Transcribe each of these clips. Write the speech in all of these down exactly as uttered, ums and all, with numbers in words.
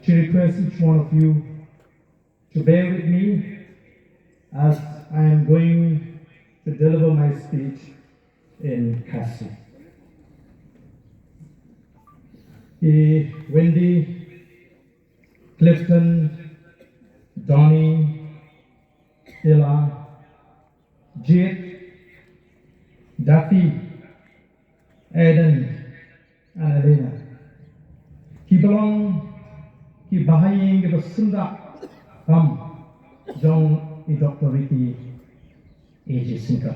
to request each one of you to bear with me as I am going to deliver my speech in Khasi. I Wendy, Clifton, Donny, Ella, Jade, Daffy, Aiden, Annalena, kiba long ki bahaïing kiba syndah kam jong i Doctor Ricky A J Syngkon.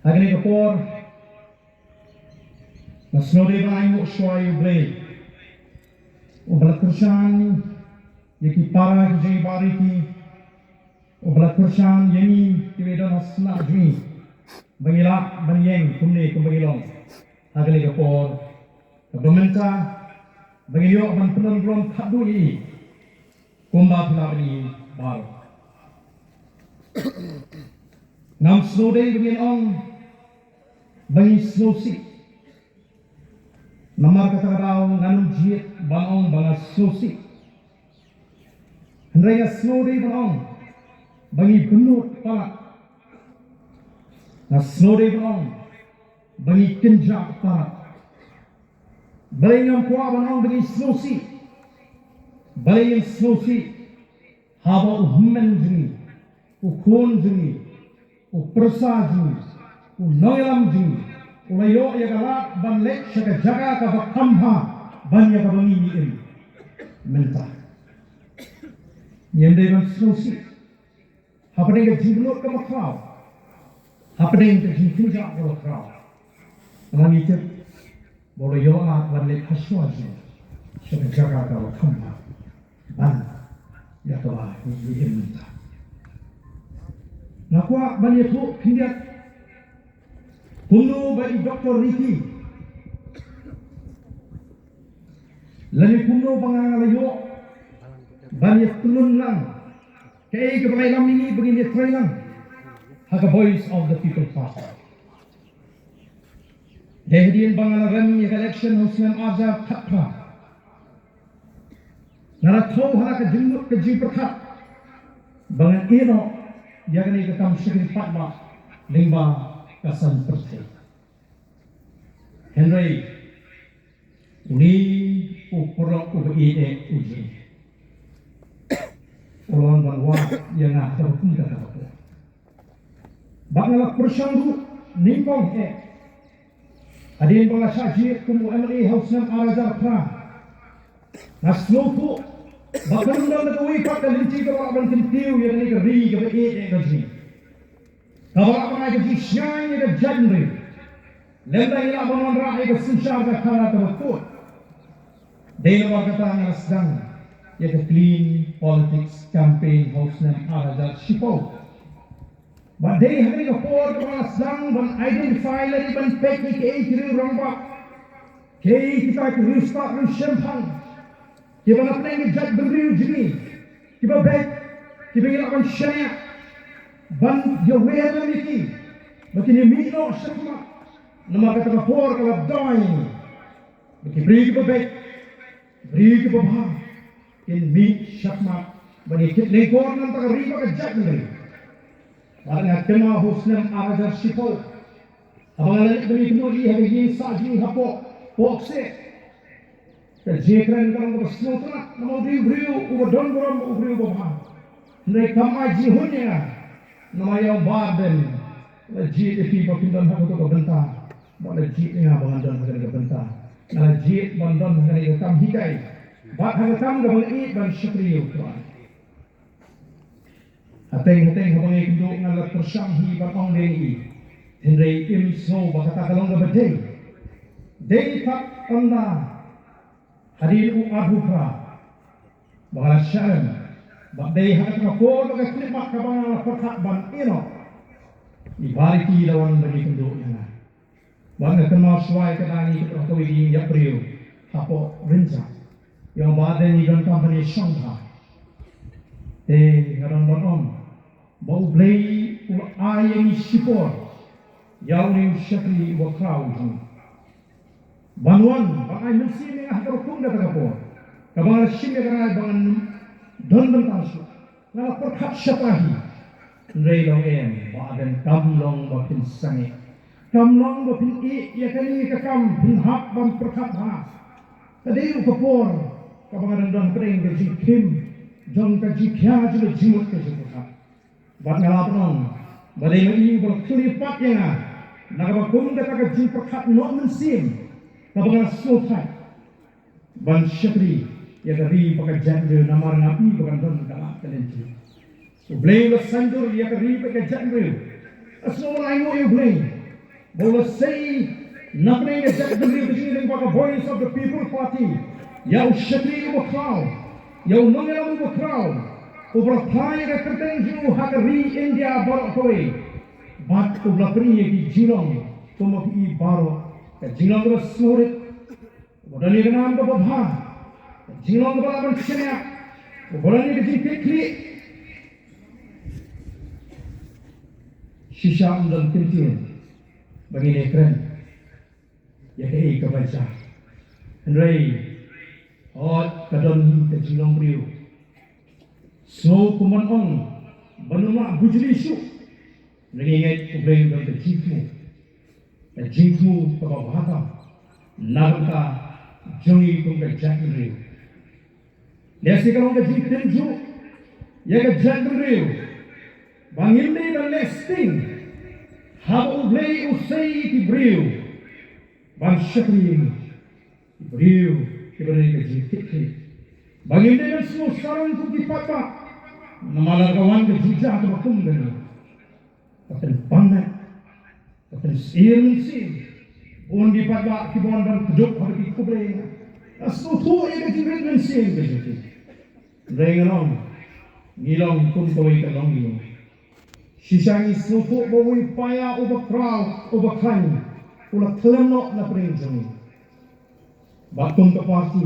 Ha kane ka por, nga sngewdei ban ainguh shuwa ïa U Blei uba la kyrshan ïa ki para ki jong i Bah Ricky, uba la kyrshan ïa ngi kiba don ha sla jong ngi ba ngi lah ban ïeng kumne kumba ngi long ha kane ka por kaba mynta, ba ngi ïoh ban pynlong burom khadduh ïa i kumba phi lah ban ïohi baroh. Ngam sngewdei ba ngin ong ba ngi sngewsih. Namar kata ka daw ngan ym jied ban ong ba nga sngewsih. Hynrei nga sngewdei ban ong ba ngi bynnud palat. Nga sngewdei ban ong ba ngi kynjah palat. Balei ngam kwah ban ong ba ngi sngewsih? Balei ngin sngewsih haba u hynmen jong ngi, u khun jong ngi, u pyrsa jong ngi, u nongïalam jong ngi u la ïoh ïa ka lad ban leit sha ka jaka kaba kham bha ban ïa kaba ngi ngi im mynta? Ngim dei ban sngewsih hapdeng ka jingbynnud kaba khraw, hapdeng ka jingkynjah kaba khraw. Namar ngi tip ba u la ïoh lad ban leit ha shuwa jong sha ka jaka kaba kham bha ban ïa kaba ngi im mynta. Nga kwah ban ïathuh khyndiat kumno ba i Doctor Ricky lane kumno ba nga la ïoh ban ïatylli lang kaei kaba la ïalam ïa ngi ba ngin ïatrei lang ha ka Voice of the People Party. Dei hadien ba nga la rem ïa ka election ha u snem arhajar khatphra, nga la thew ha la ka jingmut ka jingpyrkhat ba ngan ïehnoh ïa kane ka kam shakri paidbah lyngba ka saiñ pyrthei. Hynrei une u paralok uba ïeit eh u jong ngi u la wan ban wad ïa nga kaba kum kata ka por. Bad nga la pyrshang ruh nyngkong eh hadien ba nga shah jied kum u M L A ha u snem arhajar phra. Nga sngewthuh ba kan ym don da kawei pat ka lynti kaba lah ban kyntiew ïa kane ka ri kaba ïeit eh ka jong ngi, kaba lah ban ai ka jingshngaiñ ïa ka jaitbynriew. Lymda ngi lah ban wanrah ïa ka synshar ka khadar kaba khuid. Dei namar kata nga la sdang ïa ka Clean Politics Campaign ha u snem arhajar shiphew. Bad dei ha kane ka por kaba nga la sdang ban identify lane ban peit ïa kiei ki riew rangbah, kiei kita ki riewstad riewshemphang kiba na pdeng ka jaitbynriew jong ngi kiba beit, kiba ngi lah ban shaniah ban ïawer lem ïa ki ba kin ïamih noh shakhmat. Namar kata ka por ka la don ba ki briew kiba beit, briew kiba bha kin mih shakhmat ban ïakit lyngkor na ka bynta ka ri bad ka jaitbynriew. Bad nga kynmaw ha u snem arhajar shiphew haba nga la leit ban ïakynduh ïa ka ïing sah jong ngi hapoh Pohkseh, ka jingkren ka long kaba sngewtynnat namar u dei u briew uba don burom, u briew uba bha. Hynrei kam ai jinghun ïa nga namar ïa u Bah Ardent la jied ïa phi ba phin don ha kato ka bynta. Bad la jied ïa nga ba ngan don ha kane ka bynta. Nga la jied ban don ha kane ka kam hikai bad ha ka kam kaba nga ïeit ban shakri ïa u Trai. Hateng hateng haba nga ïakynduh nga la pyrshang hi ban ong dei ngi, hynrei im sngew ba kata ka long kaba dei. Dei pat ynda hadien u arphew phra ba nga la shah rem bad dei ha kata ka por ba ka khyllipmat kaba nga la pyrkhat ban ïehnoh, i Bah Ricky i la wan ban ïakynduh ïa nga. Bad nga kynmaw shuwa ïa ka dang ïa kawei ka ïing ïap briew hapoh Rynjah. Ïa u Bah Ardent i donkam ban ïashong bha. Te nga don ban ong ba U Blei u la ai ïa ngi shipor ïa une u shakri uba khraw u jong ngi ban wan ban ai mynsiem ïa nga ha kaba kum kata ka por. Kaba nga la shim ïa ka rai ba ngan don bynta shuh, nga la pyrkhat shata hi. Hynrei long em, Bah Ben, kam long ba phin sangeh, kam long ba phin ïeh ïa kane ka kam, phin hap ban pyrkhat bha. Ka dei ruh ka por kaba nga dang don hapdeng ka jingkhim jong ka jingkhia jong ka jingmut ka jingpyrkhat. Bad nga la pynlong ba dei ma i uba la khlem pat ïa nga na kaba kum kata ka jingpyrkhat noh mynsiem kaba nga la sngewthait ban shakri ïa ka ri bad ka jaitbynriew, namar nga i ba kan don ka lad ka lynti. U Blei u la saiñdur ïa ka ri bad ka jaitbynriew. Nga sngew ban ainguh ïa U Blei ba u la sei na pdeng ka jaitbynriew ka jingïalang bad ka Voice of the People Party ïa u shakri uba khraw, ïa u nongïalam uba khraw, uba la phla ïa ka kyrteng jong u ha ka ri India baroh kawei. Bad uba la pyni ïa ki jinglong kum ma phi baroh, ka jinglong kaba sngewrit, uba don ïa ka nam kaba bha, ka jinglong kaba lah ban shaniah, uba don ïa ka jingkitkhlieh. Shisha ym don kyntien ba ngin ïa kren ïa kaei kaba jia. Hynrei hooid, ka don hi ka jinglong briew. Sngew kum ban ong ban ym lah bujli shuh. Hynrei ngi ngeit U Blei u don ka jingthmu, ka jingthmu kaba bha tam na ka bynta jong ngi kum ka jaitbynriew. Lehse ka long ka jingtynjuh ïa ka jaitbynriew ba ngim dei ban leh sting haba U Blei u sei ïa ki briew ban shakri ïa ngi, ki briew kiba dei ka jingkitkhlieh. Ba ngim dei ban sngewsarong kum ki paidbah, namar lada ka wan ka jingjia kaba kum kane, ka pynpang met, ka pynsyier mynsiem. Bun ki paidbah kiba wan ban kdup ha ki khublei, nga sngewthuh ïa ka jingrit mynsiem ka jong ki. Hynrei ngi long, ngi long kum kawei ka longïing. Shisha ngi sngewthuh ba uwei u paia uba khraw, uba khlaiñ, u la khlem noh na pdeng jong ngi. Bad kum ka party,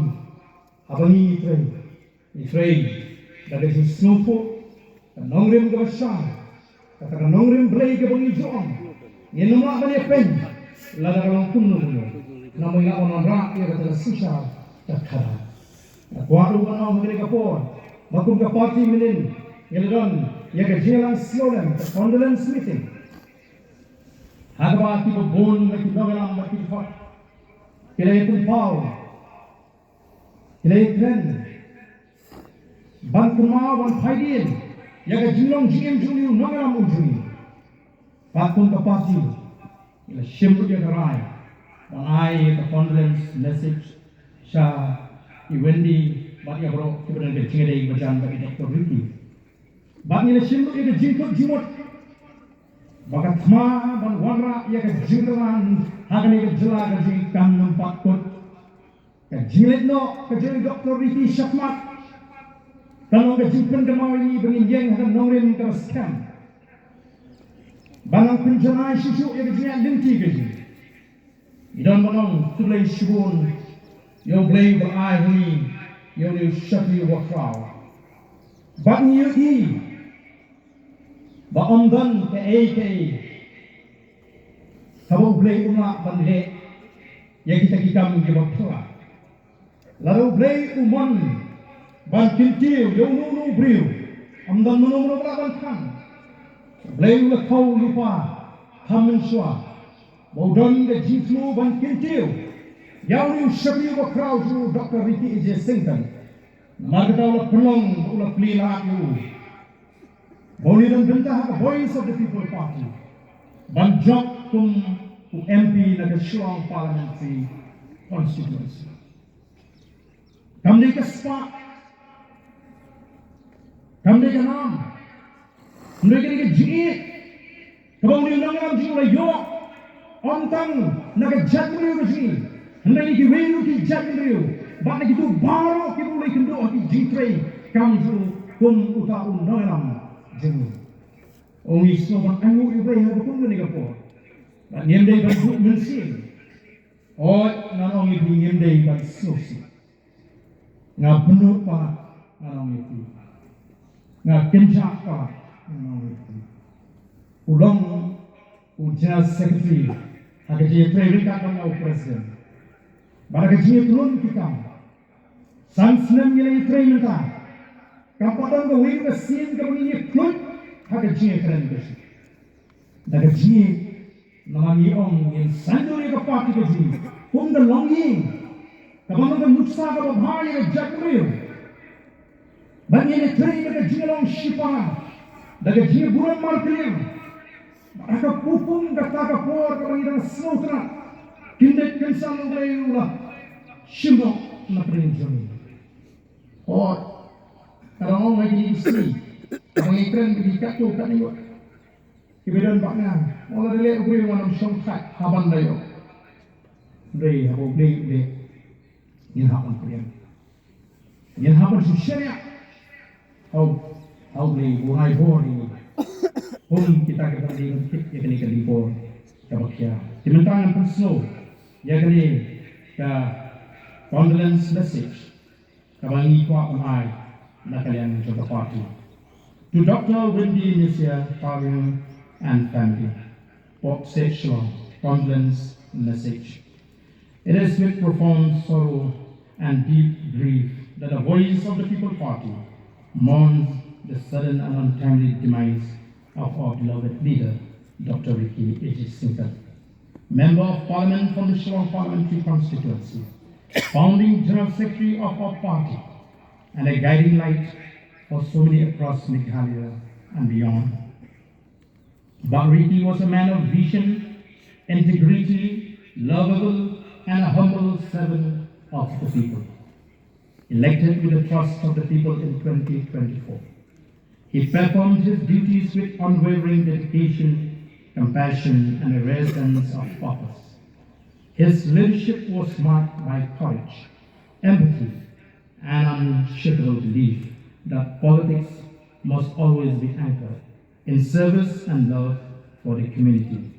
haba ngi trei, ngi trei da ka jingsngewthuh, ka nongrim kaba shai, kata ka nongrim Blei kaba ngi ju ong, ngin ym lah ban ïapeiñ lada ka long kumno kumno. Namar ngi la wanrah ïa kata ka synshar ka khadar. Nga kwah ruh ban ong ha kane ka por ba kum ka party mynnin ngi la don ïa ka jingïalang sngewlem, ka condolence meeting, ha kaba kiba bun na ki nongïalam bad ki dkhot ki la ïapynpaw, ki la ïakren ban kynmaw, ban phaidien ïa ka jinglong jingim jong une u nongïalam u jong ngi. Bad kum ka party ngi la shim ruh ïa ka rai ban ai ïa ka condolence message sha i Wendy bad ïa baroh kiba don ka jingïadei ba jan bad i Doctor Ricky. Bad ngi la shim ruh ïa ka jingkut jingmut ba ka thma ban wanrah ïa ka jingïalang ha kane ka jylla ka jong ngi kan ym pat kut. Ka jingleit noh ka jong i Doctor Ricky shakhmat kan long ka jingpynkynmaw ïa ngi ba ngin ïeng ha ka nongrim kaba skhem. Ban nang pynjanai shuh shuh ïa ka jingïaid lynti ka jong ngi. Ngi don ban ong khublei shibun ïa U Blei ba la ai ha ngi ïa une u shakri uba khraw. Bad ngi ïohi ba ym don kaei kaei kaba U Blei um lah ban leh ïa kita ki kam kiba phylla. Lada U Blei u mon ban kyntiew ïa uno uno u briew, ym don mano mano ba lah ban khang. U Blei u la thew lypa ha mynshuwa ba u don ka jingthmu ban kyntiew ïa une u shakri uba khraw jong u Doctor Ricky A J Syngkon. Namar kata u la pynlong ba u la plie lad ïa u ba un ïadon bynta ha ka Voice of the People Party ban jop kum u M P na ka Shillong Parliamentary Constituency. Kam dei ka spah, kam dei ka nam, kam dei ka, dei ka jingïeit kaba une u nongïalam jong ngi u la ïoh, ym tang na ka jaitbynriew ka jong ngi, hynrei na kiwei ruh ki jaitbynriew bad na kito baroh kiba u la ïakynduh ha ki jingtrei kam jong u kum uta u nongïalam jong ngi. Ong ngi sngewbha ban ainguh ïa U Blei ha kaba kum kane ka por. Bad ngim dei ban buh mynsiem. Oi, ngan ong ïa phi, ngim dei ban sngewsih. Nga bynnud palat, ngan ong ïa phi. Nga kynjah palat, ngan ong ïa phi. U long u General Secretary ha ka jingïatrei ryngkat bad nga u President. Bad ha ka jingïatrei ki kam, San snem ngi la ïatrei mynta. Kam pat don kawei ka sien kaba ngin ïa pynlut ha ka jingïakren ka jong ngi. Da ka jingïeit, namar ngi ong ngin saiñdur ïa ka party ka jong ngi kum ka longïing kaba long ka nuksa kaba bha ïa ka jaitbynriew. Bad ngin ïatrei da ka jinglong shipara, da ka jingburom markylliang. Bad ha ka pung kata ka por kaba ngi dang sngewtynnat, kyndit kynsan U Blei u la shim noh na pdeng jong ngi. Hooid, ka dang ong ha kine ki sngi, kaba ngi kren bad ki katto katne ngut kiba don bad nga, ong, lada leh U Blei, ngan ym shongthait haba ban da ïoh. Hynrei haba U Blei u leh, ngin hap ban pdiang, ngin hap ban sngewsih ïa U Blei, U Blei u ai bor ïa ngi. Kum kita kiba dang tip ïa kane ka dei por kaba khia. Te mynta ngan pynsngew ïa kane ka condolence message kaba ngi kwah ban ai na ka liang jong ka party. To Doctor Windy Nesia Pariang and family, Port Said, Shillong, condolence message. It is with profound sorrow and deep grief that the Voice of the People Party mourns the sudden and untimely demise of our beloved leader, Doctor Ricky A J Syngkon, Member of Parliament from the Shillong Parliamentary Constituency, founding General Secretary of our party, and a guiding light for so many across Meghalaya and beyond. Bah Ricky was a man of vision, integrity, lovable, and a humble servant of the people. Elected with the trust of the people in twenty twenty-four, he performed his duties with unwavering dedication, compassion, and a rare sense of purpose. His leadership was marked by courage, empathy, and unshakable belief that politics must always be anchored in service and love for the community.